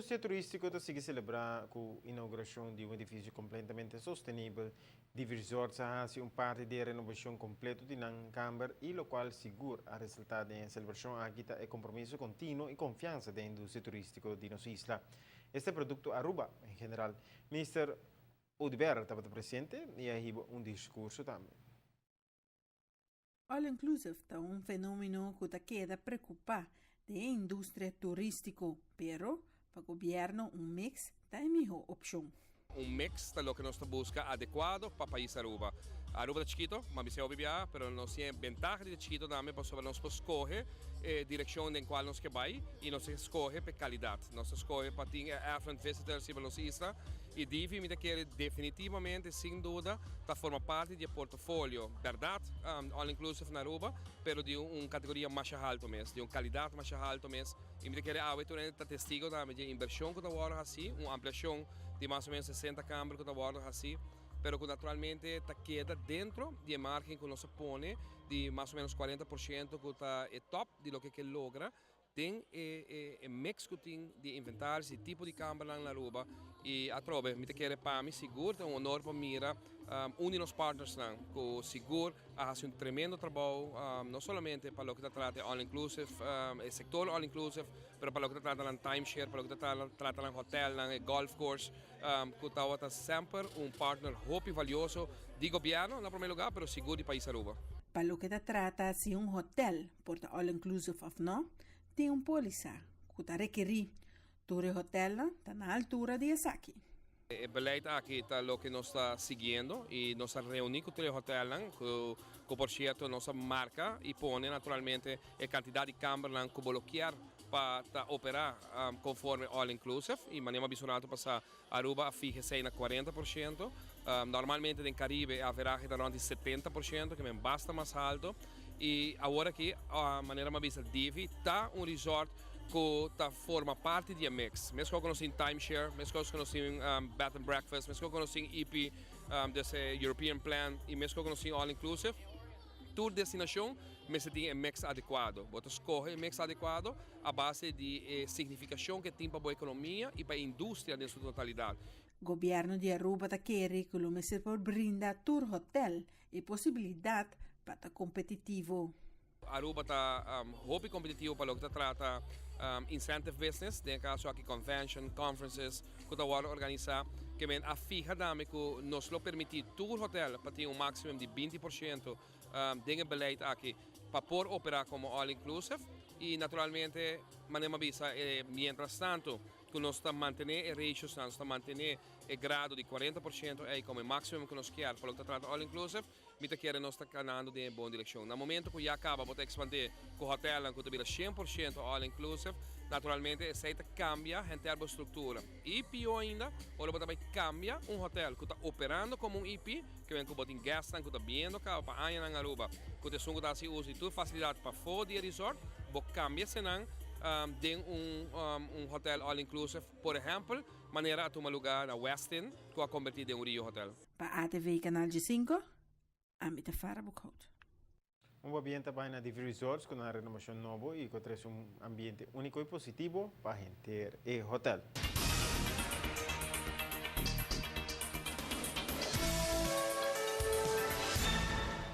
Industria turistico ta sigui celebra cu inauguracion di un edificio completamente sostenibel. Divi Resorts a haci un parti di e renovacion completo di nan camber y locual sigur a resalta den e celebracion aki ta e compromiso continuo y confiansa den industria turistico di nos isla. Este producto Aruba en general. Minister Oduber tabata presente y a hiba un discurso tambe. All inclusive ta un fenomeno cu ta keda preocupa den e industria turistico, pero pa gobierno un mix ta e miho opcion. Un mix ta loke nos ta busca adecuado pa pais Aruba. Aruba ta chikito, ma biseo bibia, pero nos tin e bentaha di ta chikito tambe pasobra nos por scoge e direccion den cual nos ke bay y nos ta scoge p'e calidad. Nos ta scoge pa tin e affluent visitors riba nos isla y Divi mi ta kere definitivamente sin duda ta forma parti di e portofolio, berdad all inclusive na Aruba, pero di un categoria masha halto mes, di un calidad masha halto mes y mi ta kere awe tur hende ta testigo tambe di e inversion cu ta wordo haci, un ampliacion di mas o menos 60 camber cu ta wordo haci, pero cu naturalmente ta keda dentro di e margen cu nos a pone di mas o menos 40% cu ta e top di loke ke logra den e mix cu tin di inventaris di tipo di cambernan na Aruba. Y atrobe mi ta kere, pa mi sigur ta un honor pa mira un di nos partnersnan cu sigur a haci un tremendo trabou, no solamente pa loke ta trata e all inclusive, e sector all inclusive, pero pa loke ta trata nan timeshare, pa loke ta trata nan hotelnan, e golf course, cu tawata semper un partner hopi valioso di gobierno na prome lugar, pero sigur di pais Aruba. Pa loke ta trata si un hotel por ta all inclusive of no, tin un polisa cu ta rekeri. Tur e hotelnan ta na altura di esaki. E beleid aki ta loke nos ta siguiendo y nos a reuni cu tur e hotelnan, cu por cierto nos a marca y pone naturalmente e cantidad di cambernan cu bo lo kier pa ta opera conforme all inclusive. Y manera mi a bisa un rato pasa, Aruba a fija esey na 40%. Normalmente den Caribe e averahe ta rond di 70%, cu men basta mas halto. Y awor aki, manera mi a bisa, Divi ta un resort cu ta forma parti di e mix. Mescos cu nos tin timeshare, mescos cu nos tin bed and breakfast, mescos cu nos tin EP, dus e European plan, y mescos cu nos tin all inclusive. Tur destinacion mester tin e mix adecuado. Bo ta scoge e mix adecuado a base di e significacion cu e tin pa bo economia y pa e industria den su totalidad. Gobierno di Aruba ta kere cu lo mester por brinda tur hotel e posibilidad pa ta competitivo. Aruba ta hopi competitivo pa loke ta trata incentive business, den e caso aki convention, conferences cu ta wordo organisa, ke men a fiha tambe cu nos lo permiti tur hotel pa tin un maximum di 20% den e beleid aki pa por opera como all inclusive. Y naturalmente, manera mi a bisa, mientras tanto cu nos ta mantene e ratios, nos ta mantene e grado di 40% ey como e maximum cu nos kier pa loke ta trata all inclusive, mi ta kere nos ta canando den e bon direccion. Na momento cu ya caba bo ta expande cu hotelnan cu ta bira 100% all inclusive, naturalmente esey ta cambia henter bo structura. Y pio ainda, ora bo ta bay cambia un hotel cu ta operando como un EP, ke men cu bo tin guestnan cu ta biendo caba pa añanan Aruba, cu ta esun cu ta haci uso di tur facilidad pafo di e resort, bo cambia esenan den un hotel all inclusive, por ehempel, manera a tuma lugar na Westin, cu a converti den un Rio Hotel. Pa ATV Canal 5, ami ta Farah Boekhout. Un ambiente bay na Divi Resorts cu na renovacion nobo y cu trece un ambiente unico y positivo pa henter e hotel.